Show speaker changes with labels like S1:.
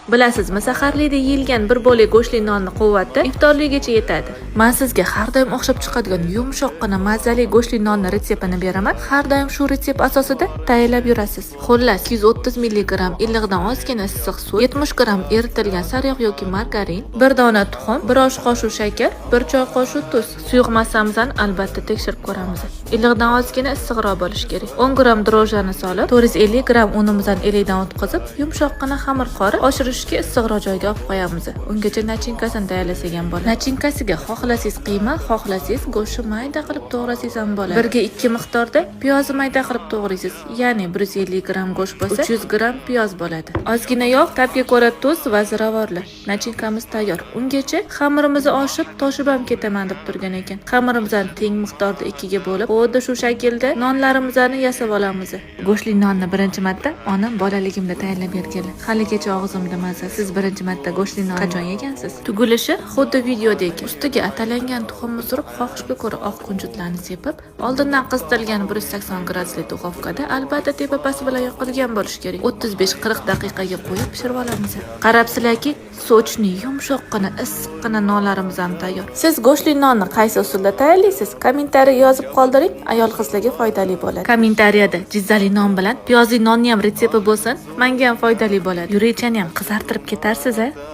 S1: Bilasizmi, saharlikda yeyilgan bir bo'lak go'shtli nonni quvvati iftorligacha yetadi. Man sizga har doim o'xshab chiqadigan yumshoqqina, mazali go'shtli nonni retseptini beraman. Har doim shu retsept asosida tayyorlab yurasiz. Xullas, 230 mg iliqdan ozgina issiq suv, 70 gramm eritilgan sariyog' yoki margarin, bir dona tuxum, bir osh qoshiq shakar, bir choy qoshiq tuz. Suyuq massamizni albatta tekshirib ko'ramiz. Iliqdan ozgina issiqroq bo'lishi kerak. 10 gramm drojjani solib, 450 gramm unimizni elakdan o'tkazib, yumshoqqina xamir qorib, oshirishga issiqroq joyga olib qo'yamiz. Ungacha начинка sini tayyorlasak ham bo'ladi. Начинка siga xohlasangiz qiyma, xohlasangiz go'shtni mayda qilib to'g'rasangiz ham bo'ladi. Birga ikki miqdorda piyozni mayda qilib to'g'raysiz. Ya'ni 150 gramm go'sht bo'lsa, 300 gramm piyoz bo'ladi. Ozgina yog', ta'bga ko'ra tuz va ziravorlar. Начинка miz tayyor. Ungacha xamirimizni oshib, toshib ham ketaman deb turgan ekan. Xamirimizni teng miqdorda ikkiga bo'lib, xuddi shu shaklda nonlarimizni yasab olamiz. Go'shtli nonni birinchi marta onam bolaligimda tayyorlab berganlar. Haligacha og'zimda maza. Siz birinchi marta go'shtli nonni qachon yegansiz? Tugilishi xuddi videodagi. Ustiga atalangan tuxumni surib, xohishga ko'ra oq kunjutlarni sepib, oldindan qizitilgan 180 gradusli duxovkada, albatta tepa pasti bilan yoqilgan bo'lishi kerak, 35-40 daqiqaga qo'yib pishirib olamiz. Qarabsizlarki, сочный, yumshoqqina, issiqqina nonlarimiz ham tayyor. Siz go'shtli nonni qaysi usulda tayyorlaysiz? Kommentariy yozib qoldiring, ayol qizlarga foydali bo'ladi. Kommentariyada jizzali non bilan piyozli nonni ham retsepti bo'lsin, menga ham foydali bo'ladi. Yurekchani ham qizartirib ketarsiz, a?